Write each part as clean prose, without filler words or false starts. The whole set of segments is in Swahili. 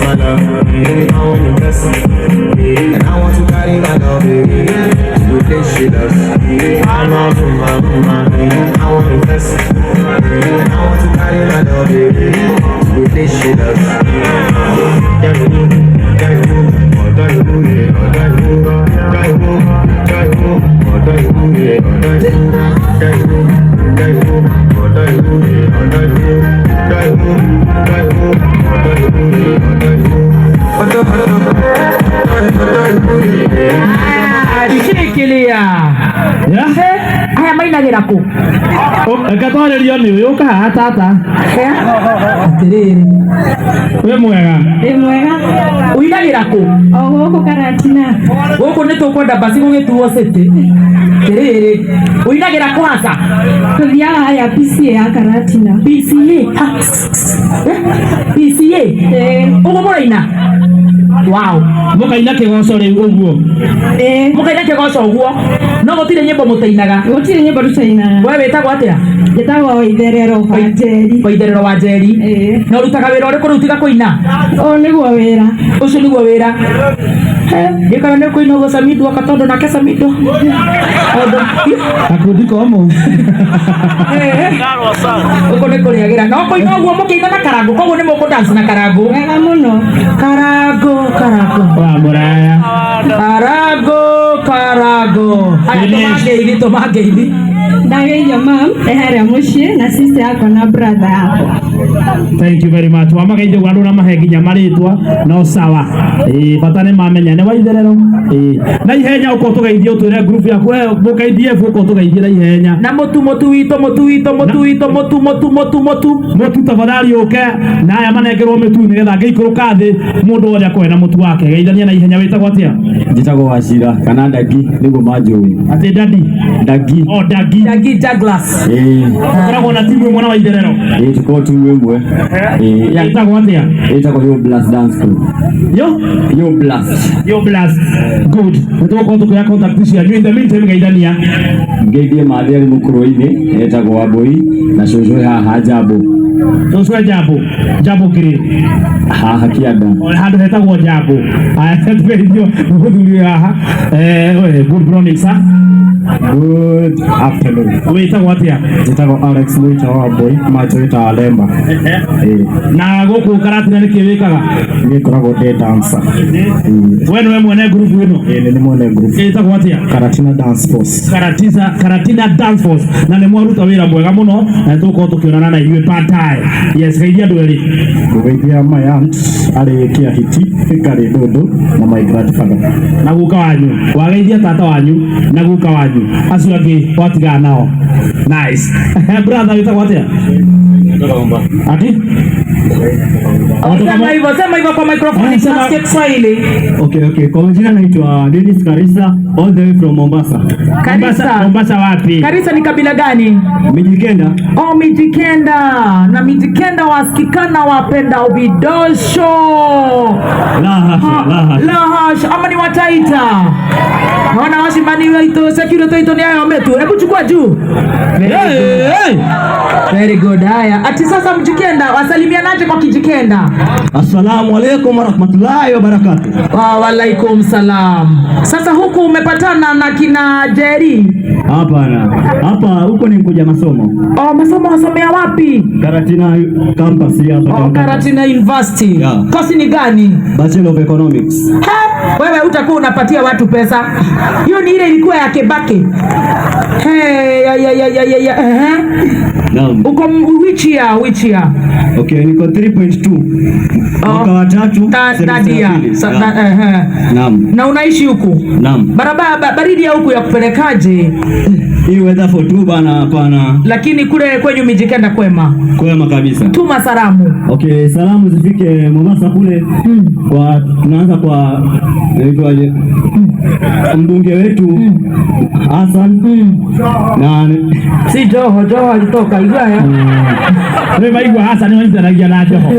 My love. I want to invest. And I want to carry my love to the place she loves. I'm on my my. I want to invest. And I want to carry my love to the place she loves. Ọ̀dọ́ ìlú, ọ̀dọ́ ìlú, ọ̀dọ́ ìlú, ọ̀dọ́ ìlú, ọ̀dọ́ ìlú, ọ̀dọ́ ìlú, ọ̀dọ́ ìlú, ọ̀dọ́ ìlú, ọ̀dọ́ ìlú, ọ̀dọ́ ìlú, ọ̀dọ́ ìlú, ọ̀dọ́ ìlú, ọ̀dọ́ ìlú, ọ̀dọ́ ìlú, ọ̀dọ́ ọ̀dọ́ ìlú. Shikilia. Yeah. Aya mainagira kũ? Reke twarĩrio nĩ ũyũ ũka haha tata. Atĩrĩrĩ. Wĩ mwega? Ĩ mwega. Ũinagĩra kũ? O gũkũ Karatina. Gũkũ nĩ tũkwenda basi gũgĩtuo city. Atĩrĩrĩ. Ũinagĩra kũ hasa? Tũthiaga harĩa PCA ya Karatina. PCA. Ha. Eh? PCA. Ĩ. Ũguo mũraina? Wow. Mũkaina kĩgoco rĩu ũguo? Ĩ. Mũkaina kĩgoco ũguo. No gũtirĩ nyĩmbo mũtainaga. Gũtirĩ nyĩmbo tũtainaga. We wĩtagwo atĩa? Njĩtagwo Waitherero wa Njeri. Waitherero wa Njeri. Ĩ. Na ũrutaga wĩra ũrĩkũ rĩu tiga kũina? Ũyũ nĩguo wĩra. Ũcio nĩguo wĩra. Ndikana nĩ kũina ũguo Samido akatondo nake Samido. Tondũ Gakundi komũ. Ũguo nĩ kũrĩagĩra. No kũina ũguo mũkĩina na karango, koguo nĩ mũkũ dance na karango. Wega mũno. Karango, karango. Wa mũraya. Karango, karango. Haya, Finish. tũmangeithi, tũmangeithi. Ndageithio mam e harĩa mũciĩ na sister yakwa na brother yakwa. Thank you very much. Wamageithia ũguo andũ namahe nginya marĩtwa no sawa. Ĩĩ, bata nĩ mamenya nĩ Waitherero. Ĩĩ. Na ihenya ũka ũtũgeithie ũtwĩre group yaku we KDF ũka ũtũgeithie na ihenya. Na mũtu, mũtu witũ, mũtu witũ, mũtu witũ, mũtu, mũtu, mũtu, mũtu. Mũtu tafadhali ũke na aya manengerwo mĩtu nĩgetha ngĩikũrũka thĩ mũndũ wothe akorwe na mũtu wake. Geithania na ihenya, wĩtagwo atĩa? Njĩtagwo Wacira kana Ndagi nĩguo manjũĩ. Atĩ Dadi? Ndagi. O Dagi. Dagi Douglas. Ĩĩ. Ũkoragwo na timu ĩmwe na Waitherero? Ĩĩ, tũkoragwo timu ĩmwe. Ĩĩ. Ĩtagwo atĩa? Ĩtagwo Yo Blast Dance Crew. Yo? Yo Blast. Yo Blast. Good. Nĩ tũgũkorwo tũkĩoya contact cianyu. In the meantime, geithania. Ngeithie mathĩ arĩ mũkũrũ-inĩ etagwo Wambũi na cũcũ haha Njambũ. Cũcũ Njambũ. Njambũ kĩrĩ? Haha kĩanda. Handũ hetagwo Njambũ. Aya, tũgeithio nĩ mũthuri wĩ haha. We, good morning, sir. Good afternoon. Wĩtagwo atĩa? Njĩtagwo Alex Mwita wa Mbui, manjũĩ ta Lemba. Ĩĩ. Na gũkũ Karatina nĩkĩ wĩkaga? Niĩ ngoragwo ndĩ dancer. We nĩwe mwene group ĩno? Ĩĩ, nĩ mwene group. Ĩtagwo atĩa? Karatina Dance Force. Karatina Dance Force, na nĩ mwaruta wĩra mwega mũno na tũgũkorwo tũkĩonana na inyuĩ baadaye. Yes, geithia andũ erĩ. Ngũgeithia my aunt arĩ Kĩahiti Ngarĩ Ndũndũ na my grandfather. Na guka wanyu. Wageithia tata wanyu na guka wanyu, acio angĩ watigana nao. Nice. Brother, wĩtagwo atĩa? Ati? Sema hivyo, sema hivyo kwa microphone, tunasikia Kiswahili. Okay. Kwa majina naitwa Dennis Karisa, all the way from Mombasa. Mombasa, Karisa. Mombasa wapi? Karisa ni kabila gani? Mijikenda. Oh, Mijikenda. Na Mijikenda wasikikana wapenda vidosho. La hasha, la hasha. La hasha, ama ni Wataita. Naona washimani wetu, security wetu ni hayo metu. Hebu chukua juu. Very Hey, hey. Very good. Haya. Ati sasa Mjikenda, wasalimianaje kwa Kijikenda? Assalamu alaikum warahmatullahi wabarakatuh. Wa walaikum salam. Sasa huku umepatana na kina Jerry? Hapana. Hapa huko ni kuja masomo. Oh, masomo wasomea wapi? Karatina campus hapa. Oh, Karatina University. Yeah. Kosi ni gani? Bachelor of Economics. He, wewe utakuwa unapatia watu pesa. Hiyo ni ile ilikuwa ya Kibaki. Hey, ya ya ya ya ya ya. Eh. Naam. Uko which year? Which year? Okay, niko 3.2. Oh. Mwaka wa tatu. Semester Third ya year. pili. Sa, Yeah. Naam. Naam. Na unaishi huku? Naam. Barabara baridi ya huku ya kupelekaje? Hii weather for two bana, hapana. Lakini kule kwenyu Mijikenda kwema? Kwema kabisa. Tuma salamu. Okay, salamu zifike Mombasa kule. Kwa tunaanza kwa inaitwaje? Mbunge wetu Hassan na Si Joho, Joho alitoka igwa ya. Wewe maigua hasa ni wanyitanagia na Joho.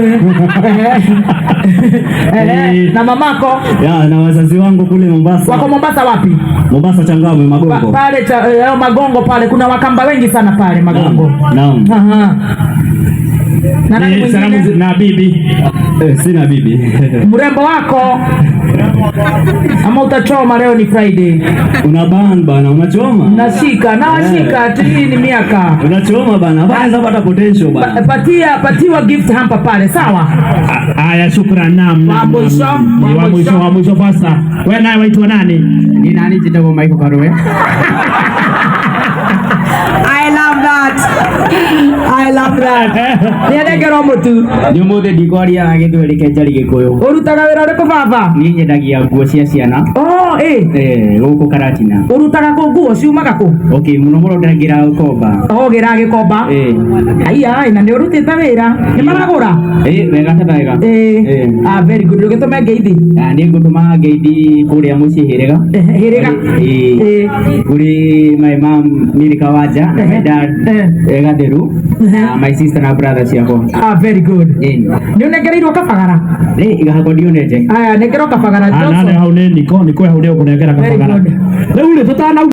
Na mamako? Ya, na wazazi wangu kule Mombasa. Wako Mombasa wapi? Mombasa Changamwe Magongo. Pale cha, Magongo pale kuna Wakamba wengi sana pale Magongo. Naam. Aha. Na nani Ni salamu mwingine? na bibi. Sina bibi. Mrembo wako ama utachoma leo ni Friday. Una ban bana, unachoma. Nashika, nawashika tu, hii ni miaka. Unachoma bana. Hapa naweza pata potential bana. Patiwa gift hamper pale, sawa? Haya, shukran. Naam, Wa naam. mwisho, Naam. wa Wa mwisho, mwisho. wa mwisho fasta. Wewe naye waitwa nani? Ni nani njĩtagwo Michael Karue. I love that. I love that. Nĩanengerwo mũtu. Nĩ ũmũthĩ ndikwaria gĩthweri ke njari gĩkũyũ. Ũrutaga wĩra ũrĩkũ, baba? Niĩ nyendagia nguo cia ciana. Oh, ĩ. Gũkũ Karatina. Ũrutaga kũ nguo ciumaga kũ? Okay, mũno mũno ndĩragĩra Gĩkomba. Oh, gĩra Gĩkomba. Aiya, na nĩ ũrutĩte wĩra. Nĩ maragũra? Wega ta wega. Ah, very good. Ndũgĩtũme ngeithi. Ah, nĩ ngũtũma ngeithi kũrĩa mũciĩ Hĩrĩga. Hĩrĩga. Kũrĩ my mom Milika Wanja na my dad Gatheru na my sister na brother ciakwa. Ah, very good. Nĩ ũnengereirwo kabagara? Rĩ igahakwa ndionete. Aya, nengerwo kabagara. Ah, nane Johnson. hau nĩ Niko, Niko hau nĩ ũkũnengera Very kabagara. good. Rĩu rĩ tũtana